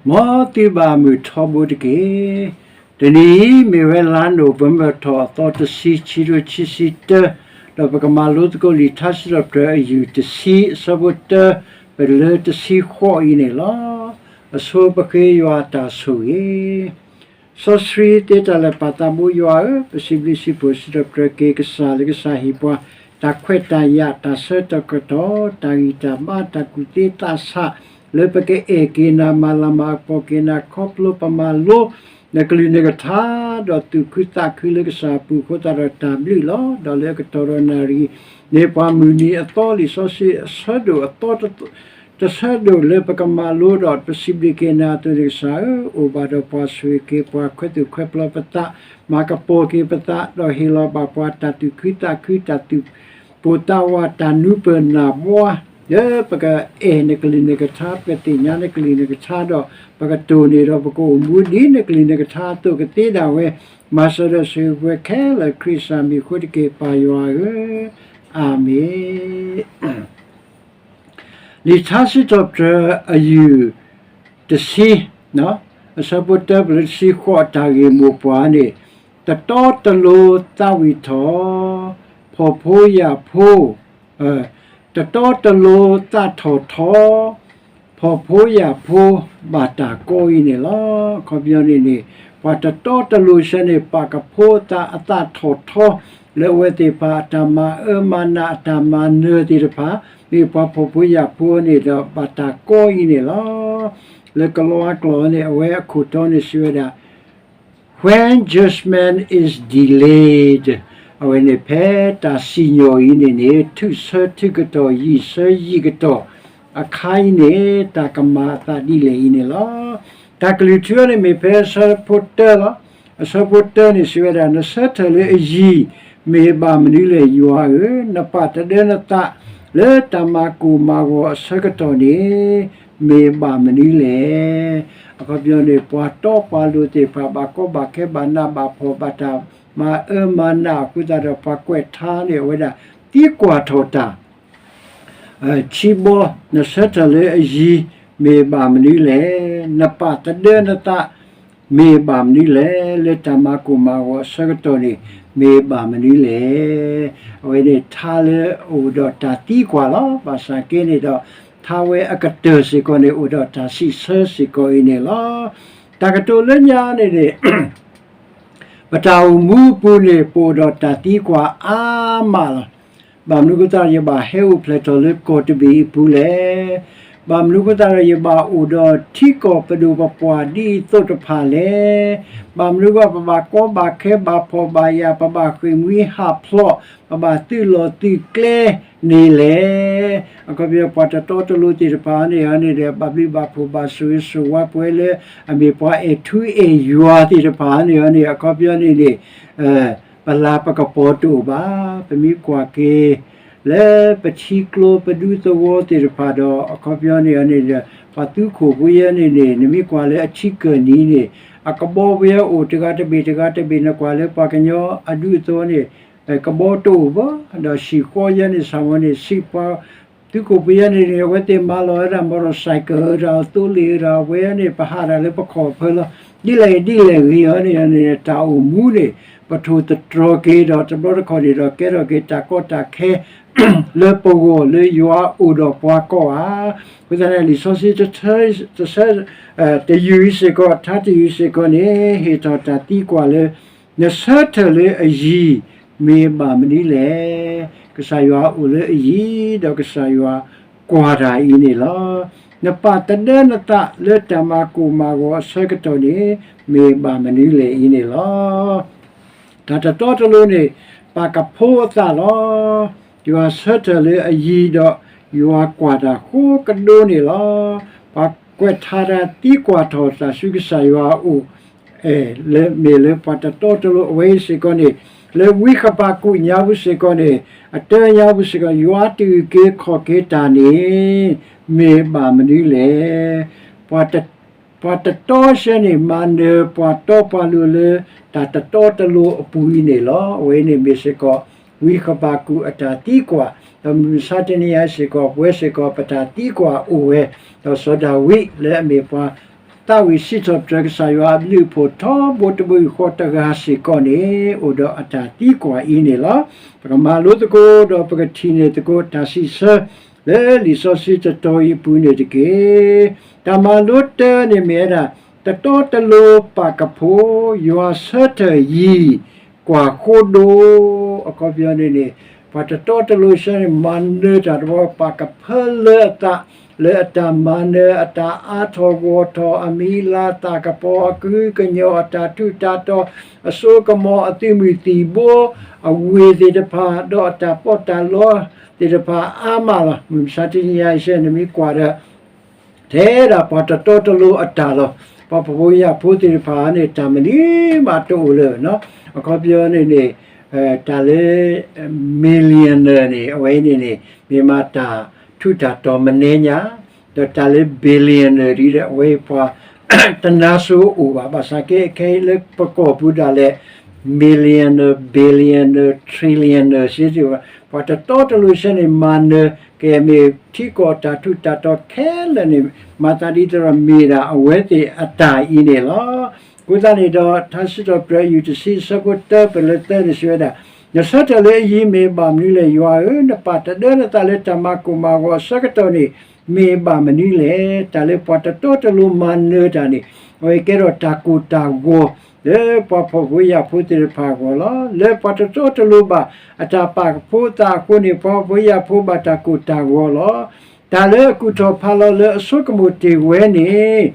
မ်သုဘၣ်မုာ်ထီဘိတက့ၢ်. တနံၤအံၤမ့ၢ်ဝဲလါနိၣ်ဝ့ဘၢၣ်ထီၣ်အသီတဆံ ခံကထိခံဆံတၢ, ဒီးပကမၤလိသကိးလံာ်ထါစံးထီၣ်ပတြၢၤအယုၢ်တဆံ အဆၢဖိတၢ ပလၢတဆံဃိးအံၤန့ၣ်လီၤ. အဆိပဃ့ယွၤအတၢ်ဆိၣ်ဂ့ၤ စီဆှံသ့တၢ်လၢာ် ပၢ်သးဘိယွၤဧၢ, ပစံးဘျုးစံးဖှိၣ်စံးထီၣ်ပတြၢၤက့ၤကစၢ်လၢကစၢ်ဟ့ၣ်ပှၤ တၢ်ခွဲးတၢ်ယာ် တၢ်ဆၢတၢ်ကတီၢ် တၢ်ဂံၢ်တၢ်ဘါ တၢ်ကူၣ်သ့သးဆး လၢပကအဲၣ်က့ၤနၤ မၤလၤမၤကပီၤက့ၤနၤ ခီဖျိပမၤလိ နကလုၢ်နကထါ ဒီးသူၣ်ခုသးခုလၢကစၢ်အပူၤအဃိသတးဒီးတၢ်ဘျုးလီၤ. ဒီးလၢအကတီၢ်ဒီးနၣ်ရံၣ်န့ၣ် ပှၤမုၢ်နံၤအသီ လံာ်စီဆှံအဆၢဒိၣ်အသီ တဆၢဒိၣ်လၢပကမၤလိဒီး ပစံးဘျုးက့ၤနၤအသိးန့ၣ် ကစၢ်ဧၢ, အိၣ်ဘၣ်ဒီးပှၤဆိၣ်ဂ့ၤက့ၤပှၤ ခွဲးသူၣ်ခွဲးပျီပသး, မၤကပီၤက့ၤပသး, ဒီးဟ့ၣ်လီၤဘၣ်ပှၤတၢ်သူၣ်ခုသးခု တၢ်သူၣ်ပိၢ်သးဝး တၢ်နူၤပၢၢ်နၢ်ဘှါ လၢပကအဲၣ်နကလုၢ်နကထါ ပသ့ၣ်ညါနကလုၢ်နကထါဒီး ပကတိၢ်န့ၢ်ဒီးပကအိၣ်မူဒ်နကလုၢ်နကထါအသိးကသ့ဒၣ်ဝဲ, မၤစၢၤဒီးဆိၣ်ဂ့ၤပှၤခဲလၢာ် ခရံာ်ကစၢ်မံၤအဃိတက့ၢ် ပၢ်ယွၤဧၢ, အၤမ့ၣ်. လံာ်ထါစံးထီၣ်ပတြၢၤအယုၢ်တဆံ, အဆၢဖိတၢ ပလၢတဆံဃိး တၢ်ဂ့ၢ်မိၢ်ပှၢ်န့ၣ်, တတီတလိၤသးဝံၣ်ထီၣ်, ဖှီၣ်ဖိယာ်ဖိ, တတီတလိၤသးထီၣ်ထီ, ဖှီၣ်ဖိယာ်ဖိ ဘၣ်တၢ်ကီအံၤန့ၣ်လီၤ. အခီပညီန့ၣ်န့ၣ် ပှၤတတီတလိၤဆၢန့ၣ် ပာ်ကဖိအသး အသးထီၣ်ထီ လၢအဝဲသ့ၣ်တဖၣ် အတၢ်မၤအၢမၤနး အတၢ်မၤနၢၤသ့ၣ်တဖၣ်, မ့ၢ်ပှၤဖှီၣ်ဖိယာ်ဖိန့ၣ်ဒီး ဘၣ်တၢ်ကီအံၤန့ၣ်လီၤ. လၢကလံးကျိာ်န့ၣ် အဝဲအခိၣ်တီန့ၣ်စံးဝဲဒၣ် When judgment is delayed, အဝဲန့ၣ်ဖဲတၢ်စံၣ်ညီၣ်အံၤန့ၣ်န့ၣ် ထုးဆၢထုးကတီၢ် ယံာ်ဆၢယံာ်ကတီၢ်အခါအံၤန့ၣ် တၢ်ကမၤအသးဒ်လဲၣ်အံၤန့ၣ်လီၤ. တၢ်ကလုၢ်ထူန့ၣ်မ့ၢ်ဖဲအဆၢဖိတၢလီၤ. အဆၢဖိတၢန့ၣ်စံးဝဲဒၣ် နဆၢထၢၣ်လၢအယံၤ မ့ၢ်ဘၣ်မနုၤလဲၣ် ယွၤဧၢ, နပာ်တဒၢနသး လၢတၢ်မၤကိၢ်မၤဂီၤအဆၢကတီၢ်န့ၣ် မ့ၢ်ဘၣ်မနုၤလဲၣ်. အခီပညီန့ၣ် ပှၤတီပှၤလိၤသ့ၣ်တဖၣ် ဘၣ်ကီဘၣ်ခဲ ဘၣ်နးဘၣ်ဖှီၣ် ဘၣ်တၢ်မၤအၢမၤနးအဃိသတးဒီး ပှၤကွဲးထါန့ၢ်အဝဲဒၣ် သံကွၢ်ထီၣ်တၢ် ဆံဘီ, နဆၢထၢၣ်လၢအယံၤ မ့ၢ်ဘၣ်မနုၤလဲၣ်. နပာ်တဒၢနသး မ့ၢ်ဘၣ်မနုၤလဲၣ်. လၢတၢ်မၤကိၢ်မၤဂီၤအဆၢကတီၢ်န့ၣ် မ့ၢ်ဘၣ်မနုၤလဲၣ်. အဝဲန့ၣ်ထါလၢအအိၣ်ဒီးတၢ်သံကွၢ်လီၤ. ဘၣ်ဆၣ်က့န့ၣ်ဒီး ထါဝဲအကတၢၢ်စ့ၢ်ကီးန့ၣ် အိၣ်ဒီးတၢ်စံးဆၢစ့ၢ်ကီးအံၤန့ၣ်လီၤ. တၢ်ကတိၤလၢညါန့ၣ်န့ၣ် ပတၢ်အိၣ်မူအပူၤန့ၣ် ပအိၣ်ဒီးတၢ်သံကွၢ်အါမးလီၤ. ဘၣ်မနုၤအဃိသတးဒီး ယဘၣ်ဟဲအိၣ်ဖျဲၣ်ထီၣ်လၢကီၢ်တဘ့ၣ်အံၤအပူၤလဲၣ်. ဘၣ်မနုၤအဃိသတးဒီး ယဘၣ်အိၣ်ဒီးထံကီၢ်ပဒိၣ်ပပှၢ်ဒ်အံၤအသိးတဖၣ်လဲၣ်. ဘၣ်မနုၤအဃိ ပဘၣ်ကီဘၣ်ခဲ ဘၣ်ဖှီၣ်ဘၣ်ယာ် ပဘၣ်ဃ့ၢ်မှံဟးဖျိး ပဘၣ်သုးလီၢ်သုးကျဲန့ၣ်လဲၣ်. အခီပညီ ပှၤတတီတလိၤသ့ၣ်တဖၣ်န့ၣ်န့ၣ်ဒီး ဘၣ်ဘျုးဘၣ်ဖှိၣ် ဘၣ်ဆိၣ်ဂ့ၤဆိၣ်ဝါပဝဲလၢ အမ့ၢ်ပှၤအဲၣ်ထူအဲၣ်ယွၤသ့ၣ်တဖၣ်န့ၣ်န့ၣ် အခီပညီန့ၣ်န့ၣ် ပလၤပကပီၤတအိၣ်ဘၣ်. ပမ့ၢ်ကွၢ်က့ၤ လၢပထံကျိပဒူသဝီသ့ၣ်တဖၣ်ဒီး အခီပညီန့ၣ်န့ၣ်ဒီး ပှၤသုးခိၣ်ဖိယဲန့ၣ်န့ၣ် နမ့ၢ်ကွၢ်လၢအထံကၢၢ်နံၤန့ၣ် အကဘီဝဲအိၣ်တဂၤတဘ့ၣ်တဂၤတဘ့ၣ် နကွၢ်လၢပှၤကညီအဒူအသဝီန့ၣ် ကဘီတအိၣ်ဘၣ်. ဒီးစံၣ်ဃီယဲန့ၣ် ဆၣ်မီၤန့ၣ် စံးပှၤ သုးခိၣ်ဖိယဲန့ၣ်န့ၣ် အဝဲသ့ၣ်မၤလီၤဝဲဒၣ် မော်တော်ဆိုင်ကယ် ဒီးသိလ့ၣ်ဒီး အဝဲန့ၣ် ပဟးဒၣ်လၢပခီၣ်ဖၢလီၤ. ဒ်လဲၣ်ဒ်လဲၣ်ဂ့ၤအီၤန့ၣ်န့ၣ် တၢ်အိၣ်မူန့ၣ် ပထိၣ်သတြီၤက့ၤဒီး တဘျီတခီၣ်န့ၣ်ဒီး ကဲထီၣ်က့ၤတၢ်ကီတၢ်ခဲ လၢပဂီၢ်လၢယွၤအိၣ်ဒီးပှၤကိးဂၤ. အဃိသတးန့ၣ် လံာ်စီဆှံတဆၢ တဆၢ တယုၢ်အံၤစ့ၢ်ကီး ထါတယုၢ်စ့ၢ်ကီးန့ၣ် ဟ့ၣ်ထီၣ်တၢ်သံကွၢ်လၢ နဆၢထၢၣ်လၢအယံၤ မ့ၢ်ဘၣ်မနုၤလဲၣ်. ကစၢ်ယွၤအိၣ်လၢအယံၤ ဒီးကစၢ်ယွၤကွၢ်တၢ်အံၤန့ၣ်လီၤ. နပာ်တဒၢနသးလၢတၢ်မၤကိၢ်မၤဂီၤအဆၢကတီၢ်န့ၣ် မ့ၢ်ဘၣ်မနုၤလဲၣ်အံၤန့ၣ်လီၤ. တၢ်တတီတလိၤန့ၣ် ပာ်ကဖိအသးလီၤ. ယွၤဆၢထၢၣ်လၢအယံၤဒီး ယွၤကွၢ်တၢ်ဃိကဒိန့ၣ်လီၤ. ပှၤကွဲးထါတၢ်သံကွၢ်ထီၣ်တၢ်ဆူကစၢ်ယွၤအအိၣ် လၢမ့ၢ်လၢပှၤတတီတလိၤအဝဲအံၤစ့ၢ်ကီးန့ၣ် လၢဝံဃဘးကူာ်ညါပူၤစ့ၢ်ကီးန့ၣ် အတၢညါပူၤစ့ၢ်ကီး ယွၤတအုၣ်က့ၤခီၣ်က့ၤတၢ်န့ၣ် မ့ၢ်ဘၣ်မနုၤလဲၣ်. ပှၤတတီဆၢန့ၣ် မၤနၢၤပှၤတီပှၤလိၤလၢ တၢ်တတီတလိၤအပူၤအံၤန့ၣ်လီၤ. အဝဲန့ၣ်မ့ၢ်စ့ၢ်ကီး ဝံဃဘးကူာ်အတၢ်သံကွၢ်, ဒီးမုၢ်မဆါတနံၤအံၤစ့ၢ်ကီး ပဝဲစ့ၢ်ကီးပတၢ်သံကွၢ်အိၣ်ဝဲ, ဒီးစီၤဒၤဝံးလၢအမ့ၢ်ပှၤ တၢ်ဝံၤစံးထီၣ်ပတြၢၤကစၢ်ယွၤအဘျုးအဖှိၣ်ထီဘိတဘိယူၢ်ဃီတဂၤစ့ၢ်ကီးန့ၣ် အိၣ်ဒီးအတၢ်သံကွၢ်အံၤန့ၣ်လီၤ. ပကမၤလိသကိးဒီးပကထံၣ်န့ၢ်သကိး တၢ်စံးဆၢလၢလံာ်စီဆှံတတီၤအံၤအပူၤန့ၣ်တက့ၢ်. တၢ်မၤလိတၢ်န့ၣ်မ့ၢ်ဝဲဒၣ် တတီတလိၤပာ်ကဖိ ယွၤဆၢထၢၣ်ယံၤ ကွၢ်ဃိဒိၣ်. အခီပညီန့ၣ်န့ၣ် ပှၤတတီတလိၤဆၢန့ၣ် မၤနၢၤတၢ်တဘျီ ပာ်ကဖၢလၢအသး လၢအတၢ်မၤနၢၤ အတၢ်အါထီၣ်ဂီၢ်ထီၣ် အမံၤလၤသၣ်ကပီၤ အကဟုကညီၤ အတၢ်ထူးတၢ်တီၤ အစိကမီၤ အသုးမုၢ်သံၣ်ဘိ အဝ့ၢ်သ့ၣ်တဖၣ် ဒီးအတၢ်ပီးတၢ်လီသ့ၣ်တဖၣ်အါမးလီၤ. မုၢ်မဆါတနံၤညါအံၤစဲး နမ့ၢ်ကွၢ်ဒီး ထဲဒၣ်ပှၤတတီတလိၤအတၢ်လီၤ. ပှၤဖှီၣ်ဖိယာ်ဖိသ့ၣ်တဖၣ်န့ၣ် တၢ်မနုၤမးတအိၣ်လၢၤနီၤ. အခီပညီန့ၣ်န့ၣ် တၢ်လၢ millionaire န့ၣ် အဝဲန့ၣ်န့ၣ် မ့ၢ်မးတၢ်ထူးတၢ်တီၤမနုၤညါ, ဒီးတၢ်လၢ billionaire ဒ်ဒီး အဝဲပှၤတနါစိၤအိၣ်ဘၣ်. ဘၣ်ဆၣ်က့ ခဲအံၤလၢပကီၢ်ပူၤဒၣ်လဲာ် millionaire, billionaire, trillionaire စ့ၢ်ကီး ပှၤတတီတလိၤဆၢန့ၣ် မၤနၢၤ ကမ့ၢ်ထံကီၢ်တၢ်ထူးတၢ်တီၤခဲလၢာ်န့ၣ် မၤသးဒ်သိးဒီးမ့ၢ်ဒၣ်အဝဲသ့ၣ်အတၢ်အံၤန့ၣ်လီၤ. အဃိသတးန့ၣ်ဒီး ထါစံးထီၣ်ပတြၢၤ ယူၢ်တဆံ အဆၢဖိတၢ ပလၢသၢန့ၣ်စံးဝဲဒၣ်, နဆၢထၢၣ်လၢအယံၤမ့ၢ်ဘၣ်မနုၤလဲၣ် ယွၤဧၢ, နပာ်တဒၢနသးလၢတၢ်မၤကိၢ်မၤဂီၤအဆၢကတီၢ်န့ၣ် မ့ၢ်ဘၣ်မနုၤလဲၣ်. တၢ်လၢပှၤတတီတလိၤမၤနၢၤတၢ်န့ၣ် အဝဲကဲထီၣ်တၢ်ကိၢ်တၢ်ဂီၤ လၢပှၤဖှီၣ်ဖိယာ်ဖိသ့ၣ်တဖၣ်အဂီၢ်လီၤ. လၢပှၤတတီတလိၤဘၣ်အတၢ်ပာ်ကဖိသးအဃိန့ၣ် ပှၤဖှီၣ်ဖိယာ်ဖိဘၣ်တၢ်ကိၢ်တၢ်ဂီၤလီၤ. တၢ်လၢအကူၣ်ထီၣ်ဖးလီၤလၢအဆိကမိၣ်တ့ၢ်ဝဲန့ၣ်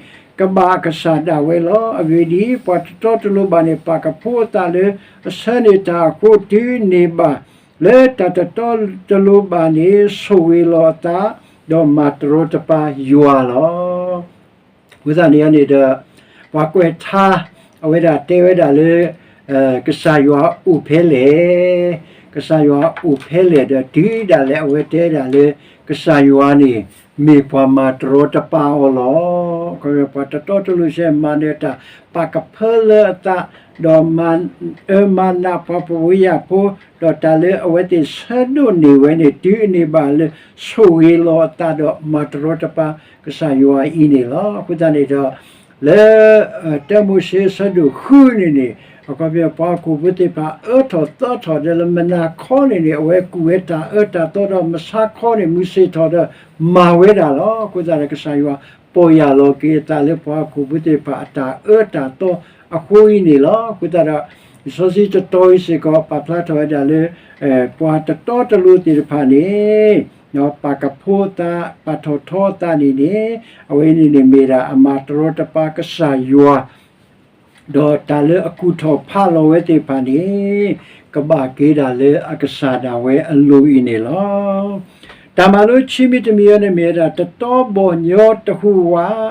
ကဘၣ်အကစၢ်ဒၣ်ဝဲလီၤ. အဂ့ၢ်ဒ်အံၤ, ပှၤတတီတလိၤဘၣ်န့ၣ် ပာ်ကဖိအသးလၢအဆၢန့ၢ်တၢ်အဃိတုၤန့ၢ်ဘၣ်, လၢတၢ်တတီတလိၤဘၣ်န့ၣ် ဆိၣ်ဂ့ၤလီၤအသး, ဒီးမၤတရီတပါယွၤလီၤ. အဃိသတးန့ၣ်န့ၣ်ဒီး ပှၤကွဲးထါ အဝဲဒၣ်တဲဝဲဒၣ်လၢ ကစၢ်ယွၤအိၣ်ဖဲလဲၣ်, ကစၢ်ယွၤအိၣ်ဖဲလဲၣ်ဒီး တုၤဒၣ်လဲာ်အဝဲတဲဒၣ်လၢ ကစၢ်ယွၤန့ၣ် မ့ၢ်ပှၤမၤတရီတပါအီၤလီၤ. ပှၤတတီတလိၤဆၢမၤနၢၤတၢ် ပာ်ကဖၢလၢအသး ဒီးမၤအၢမၤနးပှၤဖှီၣ်ဖိယာ်ဖိ, ဒီးတၢ်လၢအဝဲသ့ၣ်ဆၢဒိးန့ၢ်ဝဲန့ၣ် တုၤအန့ၢ်ဘၣ်လၢ ဆိၣ်ဂ့ၤလီၤအသးဒီးမၤတရီတပါကစၢ်ယွၤအံၤန့ၣ်လီၤ. အဃိသတးန့ၣ်ဒီး လၢ တၢမိၤၡ့အဆၢဒိၣ်ဃုန့ၣ်န့ၣ် အခီပညီ ပှၤဟီၣ်ခိၣ်ဖိသ့ၣ်တဖၣ်အၢထီၣ်သီထီၣ်ဒီး လၢမုၢ်နၤခီန့ၣ်န့ၣ် အဝဲကူၣ်ဝဲတၢ်အၢတၢ်သီဒီး မုၢ်ဆါခီန့ၣ် မုၢ်ဆ့ၣ်ထီၣ်ဒီး မၤဝဲဒၣ်လီၤ. အဃိသတးဒီး ကစၢ်ယွၤပီၢ်ယၢ်လီၤက့ၤအသးလၢပှၤဟီၣ်ခိၣ်ဖိသ့ၣ်တဖၣ်အတၢ်အၢတၢ်သီအဃိအံၤန့ၣ်လီၤ. အဃိသတးဒီး လံာ်စီဆှံတတီၤအံၤစ့ၢ်ကီး ပာ်ဖျါထီၣ်ဝဲဒၣ်လၢ ပှၤတတီတလိၤသ့ၣ်တဖၣ်န့ၣ် ပာ်ကဖိအသး ပာ်ထီၣ်ထီအသးန့ၣ်န့ၣ် အဝဲန့ၣ်န့ၣ် မ့ၢ်ဒၣ်အမၤတရီတပါကစၢ်ယွၤ ဒီးတၢ်လၢအကူၣ်ထီၣ်ဖးလီၤဝဲသ့ၣ်တဖၣ်န့ၣ် ကဘၣ်က့ၤဒၣ်လၢအကစၢ်ဒၣ်ဝဲအလိၤအံၤန့ၣ်လီၤ. တၢ်မၤလိခံမံၤတမံၤအံၤန့ၣ်မ့ၢ်ဝဲဒၣ် တတီဘီၣ်ညီတဟူးဝး,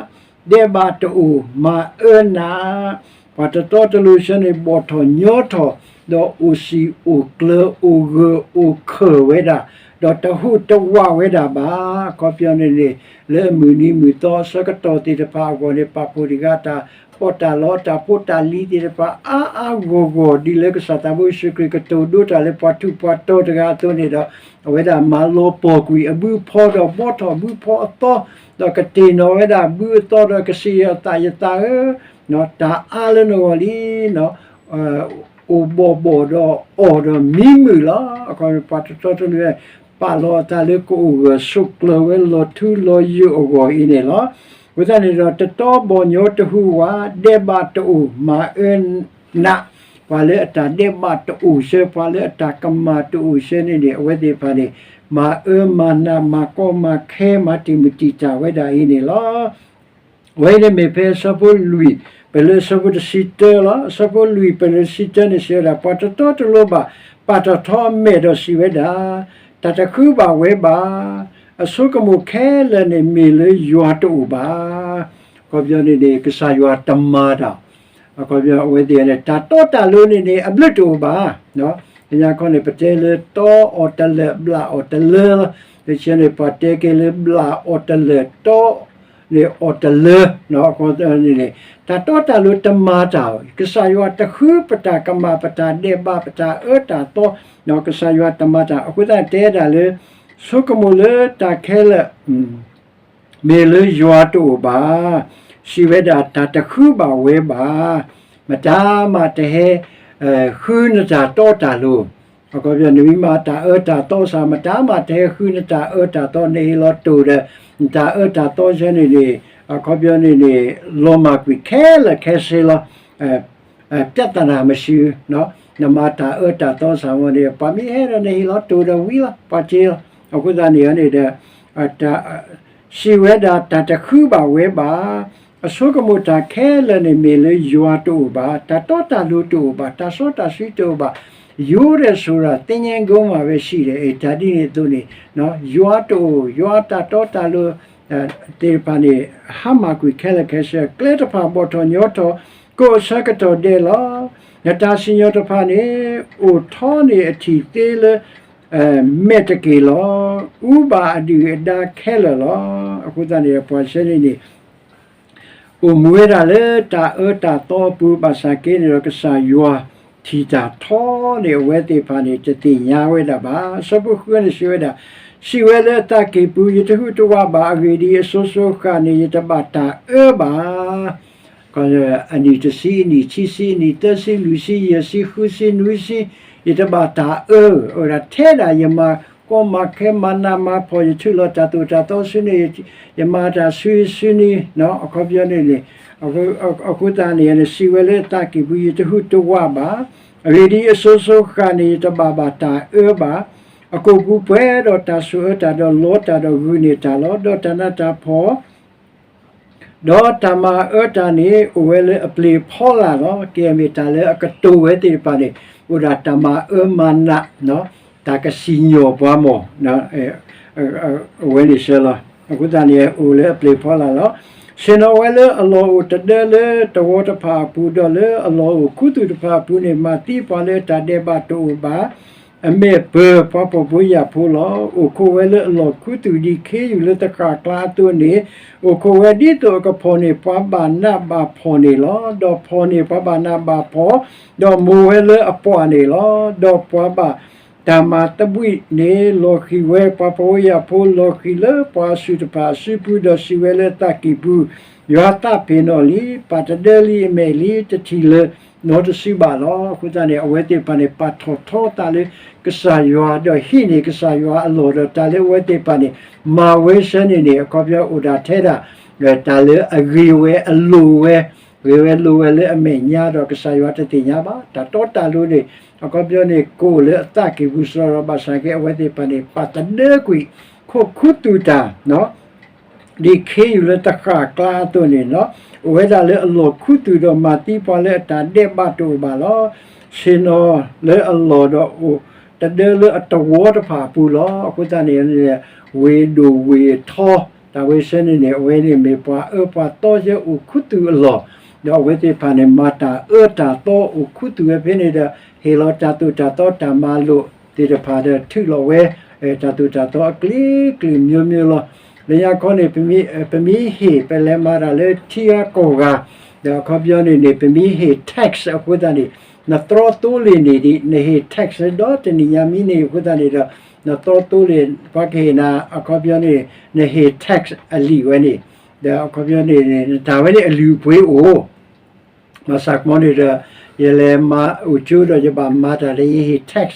ဒဲးဘးတအိၣ်မၤအၢနး, ပှၤတတီတလိၤဆၢန့ၣ် ဘီၣ်ထီၣ်ညီထီၣ် ဒီးအိၣ်စံၣ်အိၣ်ကျၢၤ အိၣ်ဂၢၢ်အိၣ်ခၢၣ်ဝဲဒၣ်, ဒီးတဟူးတဝးဝဲဒၣ်ဘၣ်. အခီပညီန့ၣ်န့ၣ် လၢအမုၢ်နံၤမုၢ်သီအဆၢကတီၢ်သ့ၣ်တဖၣ်အဂီၢ်န့ၣ် ပာ်ဖှိၣ်တဂၤတၢ်ပီးတၢ်လီ တၢ်ဖိတၢ်လံၤသ့ၣ်တဖၣ် အါအါဂီၢ်ဂီၢ် ဒ်လၢကစၢ်သးဘိယ့ၣ်ၡူးခရံာ်ကတိၤဒိတၢ်လၢပှၤထူးပှၤတီၤတဂၤအသိးန့ၣ်ဒီး အဝဲဒၣ်မၤလီၤပှီၢ်ကွံာ်အဘုအဖီဒီး ဘှီထီၣ်ဘုဖီအသီ, ဒီးကတ့ၢ်နီၣ်ဝဲဒၣ်ဘုအသီဒီး ကစံးယသး ယသးဧၢ, တၢ်အါလၢနဂီၢ်လံ အိၣ်ဘီၣ်ဘီၣ်ဒီးအီၣ်ဒီးမံမုာ်လီၤ. အခီပညီ ပှၤတတီတလိၤ ပာ်လီၤအသးလၢကအိၣ်ဂၢၢ်ဆိးကျၢၤဝဲလီၤထူလီၤယိာ်အဂီၢ်အံၤန့ၣ်လီၤ. အဃိသတးန့ၣ်ဒီး တတီဘီၣ်ညီတဟူးဝး, ဒဲးဘးတအိၣ်မၤအၢနး, ပှၤလၢအတၢ်ဒဲးဘးတအိၣ်ဆၢ, ပှၤလၢအတၢ်ကမၣ်တအိၣ်ဆၢန့ၣ်န့ၣ် အဝဲသ့ၣ်တဖၣ်န့ၣ် မၤအၢမၤနး မၤကီမၤခဲ မၤတံာ်မုၢ်တံာ်တာ်ဝဲဒၣ်အံၤန့ၣ်လီၤ. အဝဲအံၤန့ၣ်မ့ၢ်ဖဲအဆၢဖိလွံၢ် ပလၢအဆၢဖိတဆံတၢလီၤ. အဆၢဖိလွံၢ် ပလၢတဆံတၢန့ၣ် စံးဝဲဒၣ် ပှၤတတီတလိၤဘၣ် ပာ်ထီၣ်ထီအမဲာ်ဒီးစံးဝဲဒၣ်, တၢ်တဃုဘၣ်ဝဲဘၣ်. အဆိကမိၣ်ခဲလၢာ်န့ၣ် မ့ၢ်လၢယွၤတအိၣ်ဘၣ်. အခီပညီန့ၣ်န့ၣ် ကစၢ်ယွၤတမၤတၢ် အခီပညီ အဝဲသ့ၣ်န့ၣ် တၢ်တီတၢ်လိၤန့ၣ်န့ၣ် အဘျုးတအိၣ်ဘၣ်. ကညါခီန့ၣ် ပတဲလၢတီအီၣ်တလၢာ် ဘျးအီၣ်တလၢလီၤ. တဆၢန့ၣ် ပှၤတဲက့ၤလၢဘျးအီၣ်တလၢာ် တီန့ၣ်အီၣ်တလၢ အခီပညီန့ၣ် တၢ်တီတၢ်လိၤတမၤတၢ်, ကစၢ်ယွၤတဃုပတၢ်ကမၣ် ပတၢ်ဒဲးဘး ပတၢ်အၢတၢ်သီ, ကစၢ်ယွၤတမၤတၢ်. အဃိသတးတဲဒၣ်လၢ ဆိကမိၣ်လၢတၢ်ခဲလၢာ် မ့ၢ်လၢယွၤတအိၣ်ဘၣ်. စံးဝဲဒၣ်တၢ်တဃုဘၣ်ဝဲဘၣ်, မတၤမးတဟဲ ဃုနတၢ်တီတၢ်လိၤ, အခီပညီ နမ့ၢ်မၤတၢ်အၢတၢ်သီစ့ၢ် မတၤမးတဟဲဃုနတၢ်အၢတၢ်သီ နဟ့ၣ်လီၤတိၢ်ဒီး နတၢ်အၢတၢ်သီစ့ၢ်န့ၣ်န့ၣ် အခီပညီန့ၣ်န့ၣ် လီၤမၢ်ကွံာ်ခဲလၢာ်ခဲဆ့လီၤ. ပြဿနာမရှိဘူး, နမၤတၢ်အၢတၢ်သီစ့ၢ်မ့ၢ်န့ၣ် ပှၤမ့ၢ်ဟဲဒီးနဟ့ၣ်လီၤတိၢ်ဒီးဝံၤလီၤ ပှၤစ့လီၤ. အဃိသတးန့ၣ်န့ၣ်ဒီး စံးဝဲဒၣ်တၢ်တဃုဘၣ်ဝဲဘၣ်, အဆိကမိၣ်တၢ်ခဲလၢာ်န့ၣ်မ့ၢ်လၢယွၤတအိၣ်ဘၣ်, တၢ်တီတၢ်လိၤတအိၣ်ဘၣ်, တၢ်စီတၢ်ဆှံတအိၣ်ဘၣ်, ယိၤဒဲးဆိရၣ် သင်္ဃန်းကုန်းမှာပဲရှိတယ်, တၢ်ဒ်န့ၣ်အသိးန့ၣ် ယွၤတအိၣ်, ယွၤတၢ်တီတၢ်လိၤ သ့ၣ်တဖၣ်န့ၣ် ဟါမၢ်ကွံာ်ခဲလၢာ်ခဲဆ့, ကျဲတဖၣ်ဘီၣ်ထီၣ်ညီထီၣ် ကိးဆၢကတီၢ်ဒဲးလီၤ. နတၢ်စံၣ်ညီၣ်တဖၣ်န့ၣ် အိၣ်ထီန့ၢ်အထံၣ်သ့လၢ မဲာ်တက့ၢ်လီၤ. အူဘၣ်အဒုၣ်အဒါခဲလၢာ်လီၤ. အဃိသတးန့ၣ် ပှၤစ့ၢ်န့ၣ်န့ၣ် အိၣ်မူဝဲဒၣ်လၢတၢ်အၢတၢ်သီအပူၤ ဘၣ်ဆၣ်က့န့ၣ်ဒီး ကစၢ်ယွၤထံၣ်တၢ်ထီန့ၣ် အဝဲသ့ၣ်တဖၣ်န့ၣ် တသ့ၣ်ညါဝဲဒၣ်ဘၣ်. အဆၢဖိဃုန့ၣ်စံးဝဲဒၣ်, စံးဝဲလၢအသးကံၢ်ပူၤ, ယတဟူးတဝးဘၣ်. အဂ့ၢ်ဒ်အံၤ, အစိၤစိၤဃၣ်န့ၣ် ယတဘၣ်တၢ်အၢဘၣ်. အနံၣ်တဆံ, အနံၣ်ခံဆံ, အနံၣ်သၢဆံ, လွံၢ်ဆံ, ယဲၢ်ဆံ, ဃုဆံ, နွံဆံ, ယတဘၣ်တၢ်အၢ, အိၣ်ဒၣ်ထဲဒၣ် ယမၤကီမၤခဲ မၤနးမၤဖှီၣ်, ယထုးလီၤတၢ်သိၣ်တၢ်သီဆူန့ၣ်, ယမၤတၢ်ဆူဆူန့ၣ်, အခီပညီန့ၣ်န့ၣ်, အဃိသတးန့ၣ် စံးဝဲလၢအသးကံၢ်ပူၤ, ယတဟူးတဝးဘၣ်. အဂ့ၢ်ဒ်အံၤ, အစိၤစိၤဃၣ်န့ၣ် ယတဘၣ်ဘၣ်တၢ်အၢဘၣ်. အကိာ်ပူၤပှဲၤဒီးတၢ်ဆိၣ်အၢတၢ်ဒီးလီတၢ်ဒီးဂုာ်န့ၢ်တၢ်လီၤ. ဒီးတၢ်နးတၢ်ဖှီၣ် ဒီးတၢ်မၤအၢတၢ်န့ၣ် အိၣ်ဝဲလၢအပျ့ၤဖီလာ်လီၤ. ကဲမ့ၢ်တၢ်လၢအကတိၤဝဲသ့ၣ်တဖၣ်န့ၣ် အိၣ်ဒၣ်တၢ်မၤအၢမၤနး, တၢ်ကစံၣ်ညီၣ်ပှၤမီၢ် အဝဲန့ၣ်ဆၢလီၤ. အဃိသတးန့ၣ် အိၣ်လၢအပျ့ၤဖီလာ်လီၤ. ဆ့ၣ်နီၤဝဲလၢအလီၢ်အိၣ်တဒၢလၢတဝီတဖၣ်အပူၤ, ဒီးလၢအလီၢ်အိၣ်ခူသူၣ်တဖၣ်အပူၤန့ၣ် မၤသံပှၤလၢအတၢ်ဒဲးဘးတအိၣ်ဘၣ်. အမဲာ်ပၢၢ်ပှၤဖှီၣ်ဖိယာ်ဖိလီၤ. အိၣ်ခိးဝဲလၢအလီၢ်ခူသူၣ်ဒ်ခ့ယုၢ်လၢသဃၣ်ကျါအသိးန့ၣ်, အိၣ်ခိးဝဲဒ်သိးအကဖှီၣ်န့ၢ်ပှၤဘၣ်နးဘၣ်ဖှီၣ်န့ၣ်လီၤ. ဒီးဖှီၣ်န့ၢ်ပှၤဘၣ်နးဘၣ်ဖှီၣ်, ဒီးမိၢ်ဝဲလၢအပှၢ်န့ၣ်လီၤ. ဒီးပှၤဘၣ်တၢ်မၤသဘှံးန့ၣ် လီၤဃံၤဝဲ, ပှၤဖှီၣ်ဖိယာ်ဖိလီၤဃံၤလၢပှၤအစုၣ်တဖၣ်အစုပူၤ, ဒီးစံးဝဲလၢအသးကံၢ်ပူၤ, ယွၤသးပ့ၤနီၣ်လံ, ပာ်တဒၢလံအမဲာ်လံ, တထံၣ်လၢၤနီတစုဘၣ်လီၤ. အဃိသတးန့ၣ် အဝဲသ့ၣ်တဖၣ်န့ၣ် ပာ်ထီၣ်ထီသးလၢကစၢ်ယွၤ, ဒီးဟံးန့ၢ်ကစၢ်ယွၤအလီၢ်, ဒီးတၢ်လၢအဝဲသ့ၣ်တဖၣ်န့ၣ် မၤဝဲဆၢန့ၣ်န့ၣ် အခီပညီအိၣ်ဒၣ်ထဲဒၣ် တၢ်လၢအဂ့ၤဝဲအလိၤဝဲ, ဂ့ၤဝဲလိၤဝဲလၢအမဲာ်ညါ, ဒီးကစၢ်ယွၤတသ့ၣ်ညါဘၣ်. တၢ်တီတၢ်လိၤန့ၣ် အခီပညီန့ၣ် ကအိၣ်လၢအသးကံၢ်ပူၤစ့ၢ်ကီး, ဘၣ်ဆၣ်က့ အဝဲသ့ၣ်တဖၣ်န့ၣ် ပာ်တဒၢကွံာ် ခိးခူသူၣ်တၢ် ဒ်ခ့ယုၢ်လၢသဃၣ်ကျါအသိးန့ၣ်လီၤ. အိၣ်ဝဲဒၣ်လၢအလီၢ်ခူသူၣ်, ဒီးမၤသံပှၤလၢအတၢ်ဒဲးဘးတအိၣ်ဘၣ်လီၤ. ဆ့ၣ်နီၤလၢအလီၢ်ဒီးအိၣ်တဒၢလၢအတဝီတဖၣ်အပူၤလီၤ. အဃိသတးန့ၣ် ဝ့ၢ်ဒိၣ်ဝ့ၢ်ထီ တၢ်ဝဲဆၢန့ၣ်န့ၣ် အဝဲန့ၣ်မ့ၢ်ပှၤအၢပှၤသီဆၢအိၣ်ခူသူၣ်အလီၢ်, ဒီးအဝဲသ့ၣ်တဖၣ်န့ၣ် မၤတၢ်အၢတၢ်သီအိၣ်ခူသူၣ်ဝဲဖဲန့ၣ်ဒီး ဟ့ၣ်လီၤတၢ်သိၣ်တၢ်သီတၢ်မၤလိာ်သ့ၣ်တဖၣ်ဒီး ထုးလီၤဝဲ တၢ်သိၣ်တၢ်သီအကလုာ်ကလုာ်မျိုးမျိုးလီၤ. လၢညါခီန့ၣ် ပမ့ၢ်ဟ့ၣ် ပလဲၤမၤတၢ်လၢထံဂၤကီၢ်ဂၤ, ဒီးအခီပညီန့ၣ်န့ၣ် ပမ့ၢ်ဟ့ၣ် tax အဃိသတးန့ၣ် နသြီသိလ့ၣ်န့ၣ်ဒ် နဟ့ၣ် tax ဒီတနံၣ်ညါမံၤန့ၣ်အဃိသတးန့ၣ်ဒီး နသြီသိလ့ၣ် ပှၤကဟ့ၣ်နၤ အခီပညီန့ၣ် နဟ့ၣ် tax အလံာ်ဝဲန့ၣ်, ဒီးအခီပညီန့ၣ် နတၢ်ဝဲန့ၣ်အလုၢ်အပှ့ၤအိၣ် ဘၣ်ဆၣ်ကမီန့ၣ်ဒီး ယလဲၤမၤအိၣ်ကၠိဒီး ယဘၣ်မၤတၢ်ဒီး ယဟ့ၣ် tax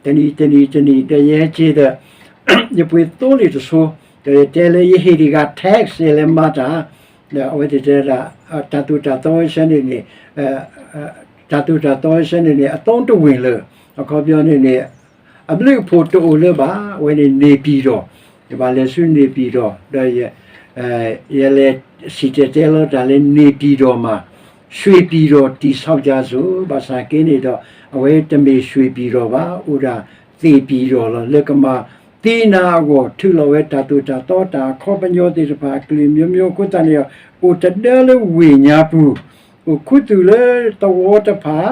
တနံၣ်တနံၣ်တနံၣ် ဒီးယဟဲက့ၤဒီး ယပှ့ၤသိလ့ၣ်တဆိ, ဒီးယတဲလၢယဟ့ၣ်တဂၤ tax ယလဲၤမၤတၢ်, ဒီးအဝဲသ့ၣ်တဲဒၣ် တၢ်သိၣ်တၢ်သီဆၢန့ၣ်န့ၣ် တၢ်သိၣ်တၢ်သီဆၢန့ၣ်န့ၣ် အသုံးတဝင်လၢာ်, အခီပညီန့ၣ်န့ၣ် အဘျုးအဖှိၣ်တအိၣ်လၢၤဘၣ်, အဝဲန့ၣ် နေပြည်တော်, ယဘၣ်လဲၤဆူ နေပြည်တော်, ဒီး ယလဲၤစံၣ်တဲၤတဲလီၤတၢ်လၢ နေပြည်တော်မှာ ရွှေပြည်တော်တည်ဆောက်ကြစို့, ဘၣ်ဆၣ်က့န့ၣ်ဒီး အဝဲတမ့ၢ် ရွှေပြည်တော် ဘၣ်, အိၣ်ဒၣ် သ့ၣ်ပံၤဒီး လီၤ, လၢကမၤသံနၤအဂီၢ် ထုးလီၤဝဲတၢ်သိၣ်တၢ်သီတၢ်အခီပညီသ့ၣ်တဖၣ် အကလုာ်မျိုးမျိုးအဃိသတးန့ၣ်ဒီး အိၣ်တဒၢလၢဝ့ၢ်ညါပူၤ, အိၣ်ခူသူၣ်လၢသဝီတဖၣ်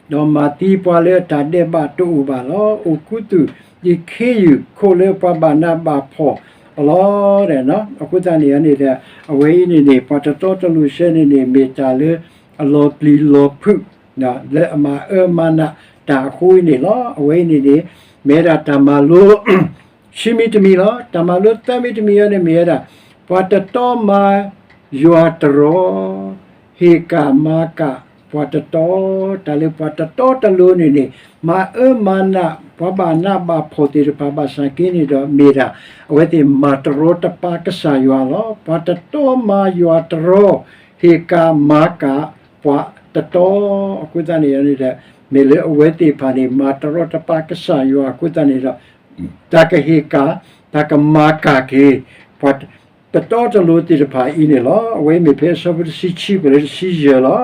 ဒီးမၤသံပှၤလၢအတၢ်ဒဲးဘးတအိၣ်ဘၣ်လီၤ. အိၣ်ခူသူၣ်ဒ်ခ့ယုၢ်ခိၣ်လၢပှၤဘၣ်နးဘၣ်ဖှီၣ်အလီၢ်, အဃိသတးန့ၣ်န့ၣ်ဒီး အဝဲအံၤန့ၣ်န့ၣ် ပှၤတတီတလိၤဆၢန့ၣ်န့ၣ် မ့ၢ်တၢ်လၢအလီၤပျံၤလီၤဖုး လၢအမၤအၢမၤနးတၢ်အဃိအံၤန့ၣ်လီၤ. အဝဲအံၤန့ၣ်န့ၣ် မ့ၢ်ဝဲဒၣ်တၢ်မၤလိ ခံမံၤတမံၤလီၤ. တၢ်မၤလိသၢမံၤတမံၤအံၤန့ၣ် မ့ၢ်ဝဲဒၣ် ပှၤတတီမၤ ယွၤတရီ, ဟ့ၣ်ကၣ်မၤကၣ်ပှၤတတီ, တၢ်လၢပှၤတတီတလိၤန့ၣ်န့ၣ် မၤအၢမၤနး ပှၤဘၣ်နးဘၣ်ဖှီၣ်သ့ၣ်တဖၣ် ဘၣ်ဆၣ်က့န့ၣ်ဒီးမ့ၢ်ဒၣ် အဝဲသ့ၣ်မၤတရီတပါကစၢ်ယွၤလီၤ. ပှၤတတီမၤယွၤတရီ, ဟ့ၣ်ကၣ်မၤကၣ်ပှၤတတီ, အဃိသတးန့ၣ်န့ၣ်ဒီး မ့ၢ်လၢအဝဲသ့ၣ်တဖၣ်န့ၣ် မၤတရီတပါကစၢ်ယွၤအဃိသတးန့ၣ်ဒီး တၢ်ကဟ့ၣ်ကၣ်, တၢ်ကမၤကၣ်က့ၤ ပှၤတတီတလိၤသ့ၣ်တဖၣ်အံၤန့ၣ်လီၤ. အဝဲမ့ၢ်ဖဲအဆၢဖိတဆံခံဖဲလၢတဆံယဲၢ်လီၤ.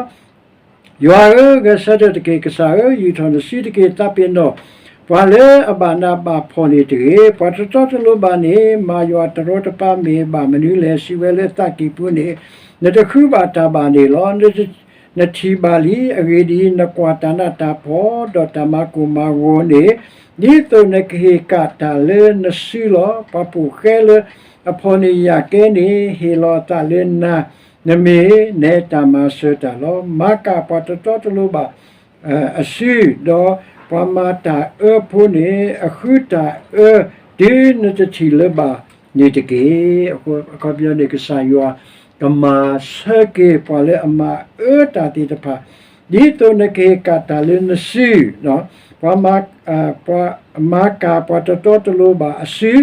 ယွၤဧၢ, ဂဲၤဆၢထၢၣ်တက့ၢ်. ကစၢ်ဧၢ, ယူာ်ထီၣ်နစုတက့ၢ်. သးပ့ၤနီၣ် ပှၤလၢအဘၣ်နးဘၣ်ဖှီၣ်န့ၣ်တဂ့ၤ. ပှၤတတီတလိၤဘၣ်န့ၣ် မၤယွၤတရီတပါမ့ၢ်ဘၣ်မနုၤလဲၣ်. စံးဝဲလၢသးကံၢ်ပူၤန့ၣ် နတဃုဘၣ်တၢ်ဘၣ်န့ၣ်လီၤ. နထံၣ်ဘၣ်လံ. အဂ့ၢ်ဒ်အံၤ, နကွၢ်တၢ်နးတၢ်ဖှီၣ် ဒီးတၢ်မၤကိၢ်မၤဂီၤန့ၣ် ဒ်သိးနကဟ့ၣ်ကၣ်တၢ်လၢနစုလီၤ. ပှၤဖိၣ်ဃဲလၢအဖှီၣ်န့ၢ်ယၤကဲန့ၣ် ဟ့ၣ်လီၤအသးလၢနၤ, နမ့ၢ်နဲတၢ်မၤစၢၤတၢ်လီၤ. မၤကၣ်ပှၤတတီတလိၤဘၣ်အစု, ဒီးပှၤမၤတၢ်အၢဖိန့ၣ် အဃုတၢ်အၢ တုၤနတထံၣ်လၢၤဘၣ်န့ၣ်တက့ၢ်. အခီပညီန့ၣ် ကစၢ်ယွၤကမၤဆၢက့ၤပှၤလၢအမၤအၢတၢ်သ့ၣ်တဖၣ် ဒ်သိးနကဟ့ၣ်ကၣ်တၢ်လၢနစု, ပှၤမၤကၣ်ပှၤတတီတလိၤဘၣ်အစု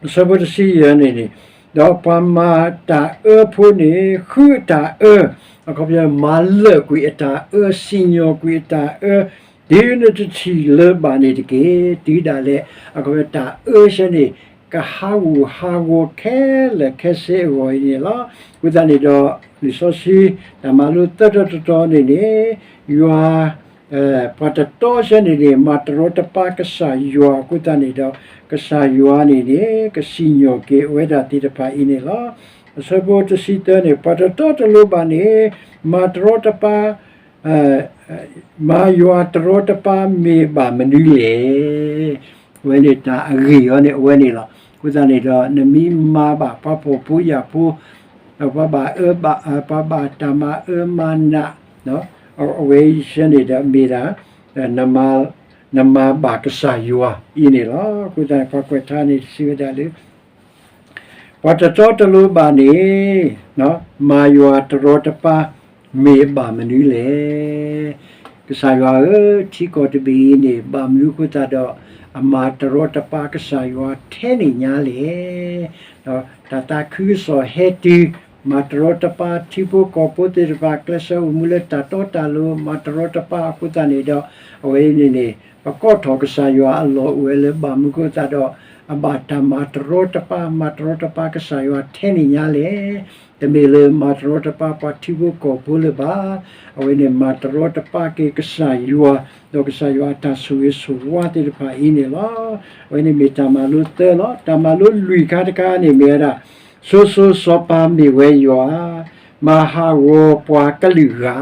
အဆၢဖိတဆံယဲၢ်န့ၣ်န့ၣ်, ဒီးပှၤမၤတၢ်အၢဖိန့ၣ် ဃုအတၢ်အၢ, အခီပညီ မၤလၢာ်ကွံာ်အတၢ်အၢ, စံၣ်ညီၣ်ကွံာ်အတၢ်အၢ, တုၤနတထံၣ်လၢၤဘၣ်န့ၣ်တက့ၢ်. တုၤဒၣ်လဲာ် အခီပညီ တၢ်အၢဆၢန့ၣ် ကဟးဂူာ်ဟးဂီၤခဲလၢာ်ခဲဆ့အဂီၢ်အံၤန့ၣ်လီၤ. အဃိသတးန့ၣ်ဒီး လံာ်စီဆှံ တၢ်မၤလိသၢတီၤတတီၤန့ၣ်န့ၣ် ယွၤ ပှၤတတီဆၢန့ၣ်န့ၣ် မၤတရီတပါကစၢ်ယွၤအဃိသတးန့ၣ်ဒီး ကစၢ်ယွၤန့ၣ်န့ၣ် ကစံၣ်ညီၣ်က့ၤအဝဲဒၣ်သ့ၣ်တဖၣ်အံၤန့ၣ်လီၤ. အဆၢဖိတဆံသၢန့ၣ် ပှၤတတီတလိၤဘၣ်န့ၣ် မၤတရီတပါ မၤယွၤတရီတပါမ့ၢ်ဘၣ်မနုၤလဲၣ်. အဝဲန့ၣ်တၢ်အဂ့ၢ်အီၤန့ၣ် အဝဲန့ၣ်လီၤ. အဃိသတးန့ၣ်ဒီး နမ့ၢ်မၤဘၣ်ပှၤဖှီၣ်ဖိယာ်ဖိ ပှၤဘၣ်အၢဘၣ် ပှၤဘၣ်တၢ်မၤအၢမၤနး အဝဲအံၤဆၢန့ၣ်ဒီးမ့ၢ်ဒၣ် နမၤဘၣ်ကစၢ်ယွၤအံၤန့ၣ်လီၤ. အဃိသတးန့ၣ် ပှၤကွဲးထါန့ၣ်စံးဝဲဒၣ်လၢ ပှၤတတီတလိၤဘၣ်န့ၣ် မၤယွၤတရီတပါမ့ၢ်ဘၣ်မနုၤလဲၣ်. ကစၢ်ယွၤဧၢ, ထံကီၢ်တဘ့ၣ်အံၤန့ၣ် ဘၣ်မနုၤအဃိသတးဒီး အမၤတရီတပါကစၢ်ယွၤထဲန့ၣ်ညါလဲၣ်. တၢ်သးခုကစီၣ်ဟဲတုၤ မၤတရီတပါထံဖိကီၢ်ဖိသ့ၣ်တဖၣ် ကျဲးစၢးအိၣ်မူလၢတၢ်တီတၢ်လိၤ မၤတရီတပါအဃိသတးန့ၣ်ဒီး အဝဲအံၤန့ၣ်န့ၣ် ပကိးထီၣ်ကစၢ်ယွၤအလီၢ်အိၣ်ဝဲလၢဘၣ်မနုၤအဃိသတးဒီး အဘၣ်တၢ်မၤတရီတပါ မၤတရီတပါကစၢ်ယွၤထဲန့ၣ်ညါလဲၣ်. တမ့ၢ်လၢမၤတရီတပါပှၤထံဖိကီၢ်ဖိလၢၤဘၣ်. အဝဲန့ၣ်မၤတရီတပါက့ၤကစၢ်ယွၤ ဒီးကစၢ်ယွၤအတၢ်ဆိၣ်ဂ့ၤဆိၣ်ဝါသ့ၣ်တဖၣ်အံၤန့ၣ်လီၤ. အဝဲန့ၣ်မ့ၢ်တၢ်မၤလိသၢလီၤ. တၢ်မၤလိလွံၢ်ခါတခါန့ၣ်မ့ၢ်ဝဲဒၣ် စိၤစိၤစီၤပၤမ့ၢ်ဝဲယွၤ, မၤဟးဂီၤပှၤကလုာ်ဂၤ,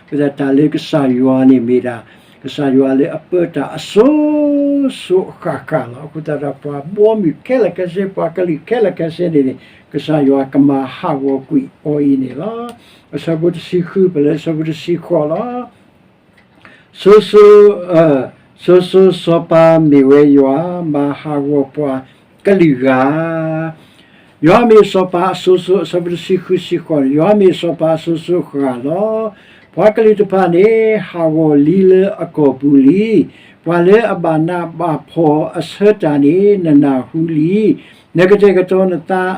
အဃိသတးတၢ်လၢကစၢ်ယွၤန့ၣ်မ့ၢ်ဒၣ် ကစၢ်ယွၤလၢအပၢတၢ်အစိၤစိၤအဃၣ်ဃၣ်လီၤ. အဃိသတးဒီးပှၤဘီမုၢ်ခဲလၢာ်ခဲဆ့ ပှၤကလုာ်ခဲလၢာ်ခဲဆ့န့ၣ်န့ၣ် ကစၢ်ယွၤကမၤဟးဂီၤကွံာ်အီၤအံၤန့ၣ်လီၤ. အဆၢဖိတဆံဃု ပလၢအဆၢဖိတဆံဃိးလီၤ. စိၤစိၤ, စိၤစိၤစီၤပၤမ့ၢ်ဝဲယွၤ, မၤဟးဂီၤပှၤကလုာ်ဂၤ, ယွၤမ့ၢ်စီၤပၤအစိၤစိၤ အဆၢဖိတဆံဃုဆံဃိးန့ၣ် ယွၤမ့ၢ်စီၤပၤအစိၤစိၤအဃၣ်လီၤ. ပှၤကလုာ်တဖၣ်န့ၣ် ဟးဂီၤလံလၢအကီၢ်ပူၤလံ. ပှၤလၢအဘၣ်နးဘၣ်ဖှီၣ်အဆၢတၢ်န့ၣ် နနၢ်ဟူလံ. နကတဲာ်ကတီၤနသး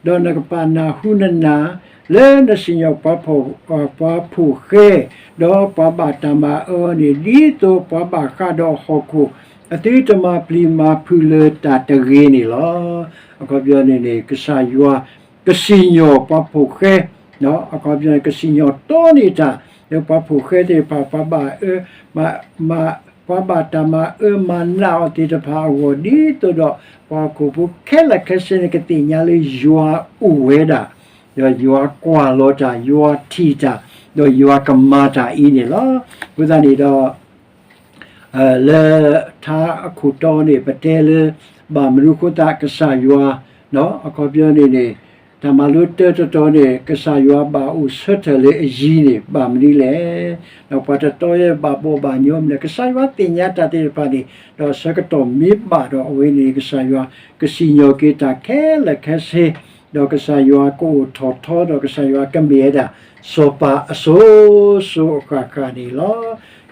ဒီးနကပာ်နၢ်ဟူနနၢ် လၢနစံၣ်ညီၣ်ပှၤဖှီၣ်, ပှၤဖိၣ်ဃဲ ဒီးပှၤဘၣ်တၢ်မၤအၢန့ၣ် ဒ်သိးပှၤဘၣ်ဃးဒီးဟီၣ်ခိၣ် အသုတမၤပျံၤမၤဖုးလၢတၢ်တဂ့ၤန့ၣ်လီၤ. အခီပညီန့ၣ်န့ၣ် ကစၢ်ယွၤ ကစံၣ်ညီၣ်ပှၤဖိၣ်ဃဲ, အခီပညီန့ၣ် ကစံၣ်ညီၣ်တီန့ၢ်တၢ် လၢပှၤဖိၣ်ဃဲသ့ၣ်တဖၣ် ပှၤဘၣ်အၢ, ပှၤဘၣ်တၢ်မၤအၢမၤနးအီၤသ့ၣ်တဖၣ်အဂီၢ် ဒ်သိးဒီး ပှၤဟီၣ်ခိၣ်ဖိခဲလၢာ်ခဲဆ့န့ၣ် ကသ့ၣ်ညါလၢယွၤအိၣ်ဝဲဒၣ်, ဒီးယွၤကွၢ်လီၤတၢ်, ယွၤထံၣ်တၢ်, ဒီးယွၤကမၤတၢ်အံၤန့ၣ်လီၤ. အဃိသတးန့ၣ်ဒီး လၢထါအခိၣ်တီန့ၣ် ပတဲလၢ ဘၣ်မနုၤအဃိသတးကစၢ်ယွၤ အခီပညီန့ၣ်န့ၣ် တၢ်မၤလိတၢတတီၤန့ၣ် ကစၢ်ယွၤဘၣ်အိၣ်ဆၢထၢၣ်လၢအယံၤန့ၣ် ဘၣ်မနုၤလဲၣ်. ဒီးပှၤတတီယဲဘၣ်ဘီၣ်ဘၣ်ညီမနုၤလဲၣ်. ကစၢ်ယွၤသ့ၣ်ညါတၢ်သ့ၣ်တဖၣ်န့ၣ် ဒီးဆၢကတီၢ်မ့ၢ်ဘၣ်ဒီး အဝဲန့ၣ် ကစၢ်ယွၤကစံၣ်ညီၣ်က့ၤတၢ်ခဲလၢာ်ခဲဆ့ ဒီးကစၢ်ယွၤကအိၣ်ထီၣ်ထီ ဒီးကစၢ်ယွၤကမ့ၢ်ဝဲဒၣ် စီၤပၤအစိၤစိၤအဃၣ်ဃၣ်န့ၣ်လီၤ.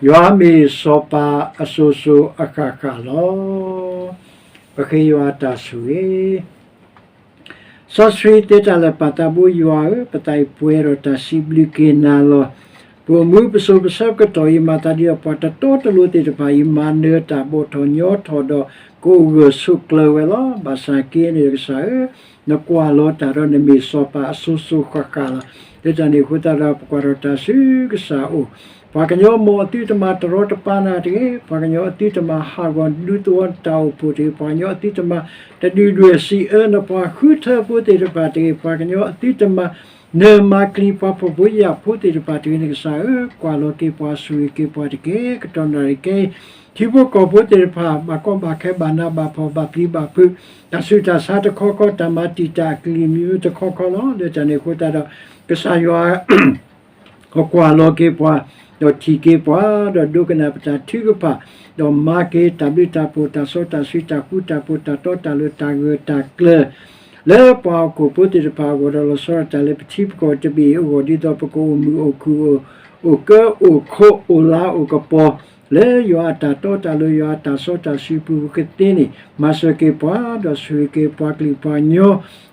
ယွၤမ့ၢ်စီၤပၤအစိၤစိၤအဃၣ်ဃၣ်လီၤ. ပဃ့ယွၤတၢ်ဆိၣ်ဂ့ၤ စီဆှံသ့တၢ်လၢာ် ပၢ်သးဘိယွၤဧၢ, ပသးအံၤပှဲၤဒီးတၢ်စံးဘျုးက့ၤနၤလီၤ. ပအိၣ်မူပစိၤပဆၢကတီၢ်အံၤ မၤသးဒ်ဒီးပှၤတတီတလိၤသ့ၣ်တဖၣ်အံၤ မၤနၢၤတၢ် ဘီၣ်ထီၣ်ညီထီၣ်ဒီး ကအိၣ်ဂၢၢ်ဆိးကျၢၤဝဲလီၤ. ဘၣ်ဆၣ်က့န့ၣ်ဒီးကစၢ်ဧၢ, နကွၢ်လီၤတၢ်ဒီးနမ့ၢ်စီၤပၤအစိၤစိၤဃၣ်ဃၣ်လီၤ. လၢတၢ်န့ၣ်အဃိသတးဒီး ပကွၢ်ထီၣ်တၢ်ဆူကစၢ်အအိၣ်, ပှၤကညီမ်အသုတမၤတရီတပါနၤတဂ့ၤ, ပှၤကညီအသုတမၤဟးဂီၤဒူသဝီနတၢ်အိၣ်ဖှိၣ်တဂ့ၤ, ပှၤကညီအသုတမၤတဒုၣ်ဒွဲၣ်စံးအၢနပှၤဃုထၢဖိသ့ၣ်တဖၣ်တဂ့ၤ, ပှၤကညီအသုတမၤ နၢၤမၤကျံၤပှၤဖှီၣ်ဖိယာ်ဖိသ့ၣ်တဖၣ်တဂ့ၤန့ၣ် ကစၢ်ဧၢ, ကွၢ်လီၤက့ၤပှၤဆိၣ်ဂ့ၤက့ၤပှၤတက့ၢ်. ကတီၢ်နၣ်ရံၣ်ခဲအံၤ ထံဖိကီၢ်ဖိသ့ၣ်တဖၣ် ဘၣ်ကီဘၣ်ခဲဘၣ်နးဘၣ်ဖှီၣ်ဘၣ်ပျံၤဘၣ်ဖုး, တၢ်ဆူးတၢ်ဆါတခီခီ, တၢ်မၤတံာ်တာ်အကလုာ်မံၤတခီခီလီၤ. လၢတၢ်န့ၣ်အဃိသတးဒီး ကစၢ်ယွၤ ကွၢ်လီၤက့ၤပှၤ, ဒီးထံၣ်က့ၤပှၤ, ဒီးဒိကနၣ်ပတၢ်ထုကဖၣ်, ဒီးမၤက့ၤတၢ်ဘျုးတၢ်ဖှိၣ်တၢ်စီတၢ်ဆှံတၢ်ဃူတၢ်ဖိးတၢ်တီတၢ်လိၤတၢ်ဂၢၢ်တၢ်ကျၢၤ လၢပှၤဟီၣ်ခိၣ်ဖိသ့ၣ်တဖၣ်အဂီၢ်ဒီး လီၤဆီဒၣ်တၢ်လၢပထံပကီၢ်တဘ့ၣ်အဂီၢ် ဒ်သိးပကအိၣ်မုာ်အိၣ်ခုၣ် အိၣ်ကၢအိၣ်ခိး အိၣ်လၤအိၣ်ကပီၤ လၢယွၤအတၢ်တီတၢ်လိၤ ယွၤအတၢ်စီတၢ်ဆှံပူၤပကသ့န့ၣ် မၤစၢၤက့ၤပှၤ ဒီးဆိၣ်ဂ့ၤက့ၤပှၤကလုာ်ပှၤကညီ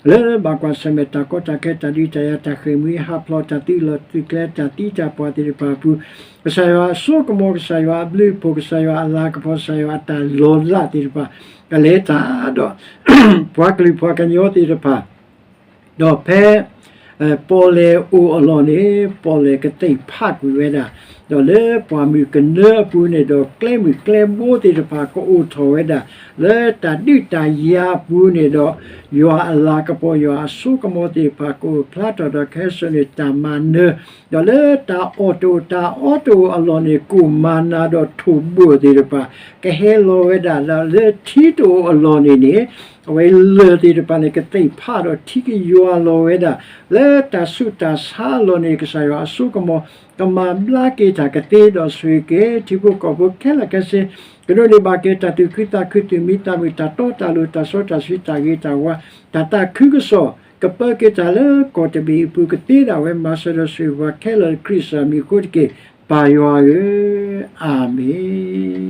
လၢဘၣ်ကွၢ်ဆၢၣ်မဲာ်တၢ်ကီတၢ်ခဲ တၢ်ဒုးတၢ်ယၤ တၢ်ဃ့ၢ်မှံဟးဖျိး တၢ်သုးလီၢ်သုးကျဲ တၢ်သံတၢ်ပှၢ်သ့ၣ်တဖၣ်အပူၤ ကစၢ်ယွၤအစိကမီၤ ကစၢ်ယွၤအဘျုးအဖှိၣ် ကစၢ်ယွၤအလၤကပီၤ ကစၢ်ယွၤအတၢ်လီၤလးသ့ၣ်တဖၣ် ကလဲၤတၢ်ဒီး ပှၤကလုာ်ပှၤကညီသ့ၣ်တဖၣ် ဒီးဖဲ ပီၣ်လဲၣ်အိၣ်အလီၢ်န့ၣ် ပီၣ်လဲၣ်ကသ့ၣ်ဖးကွံာ်ဝဲဒၣ်, ဒီးလၢပှၢ်မုၢ်ကနၢအပူၤန့ၣ်ဒီး ကျဲမုၢ်ကျဲဘိသ့ၣ်တဖၣ်ကအိၣ်ထီၣ်ဝဲဒၣ်, လၢတၢ်ဒုးတၢ်ယၤအပူၤန့ၣ်ဒီး ယွၤအလၤကပီၤ ယွၤအစိကမီၤသ့ၣ်တဖၣ် ကအိၣ်ဖျါထီၣ်ဒီးကဟဲစိာ်န့ၢ်တၢ်မၤနၢၤ, ဒီးလၢတၢ်အီၣ်တအိၣ်တၢ်အီတအိၣ်အလီၢ်န့ၣ် ကိၣ်မၤနၤဒီးထိၣ်ဘိၣ်သ့ၣ်တဖၣ် ကဟဲလီၤဝဲဒၣ်, ဒီးလၢထံတအိၣ်အလီၢ်န့ၣ်န့ၣ် အဝဲလၢၢ်သ့ၣ်တဖၣ်န့ၣ် ကသ့ၣ်ဖးဒီးထံကယွၤလီၤဝဲဒၣ်, လၢတၢ်ဆူးတၢ်ဆါအလီၢ်န့ၣ် ကစၢ်ယွၤအစိကမီၤ ကမၤဘျါက့ၤတၢ်ကသ့ဒီးဆိၣ်ဂ့ၤက့ၤ ထံဖိကီၢ်ဖိခဲလၢာ်ခဲဆ့, ကဒိးန့ၢ်ဘၣ်က့ၤတၢ်သူၣ်ခုသးခု သူၣ်မံသးမုာ် တၢ်တီတၢ်လိၤ တၢ်စီတၢ်ဆှံ တၢ်ဂ့ၤတၢ်ဝါ တၢ်သးခုကစီၣ် ကပၢက့ၤတၢ်လၢကီၢ်တဘ့ၣ်အပူၤ ကသ့ဒၣ်ဝဲ မၤစၢၤဒီးဆိၣ်ဂ့ၤပှၤခဲလၢာ် ခရံာ်စၢ်မံၤအဃိတက့ၢ် ပၢ်ယွၤဧၢ, အၤမ့ၣ်.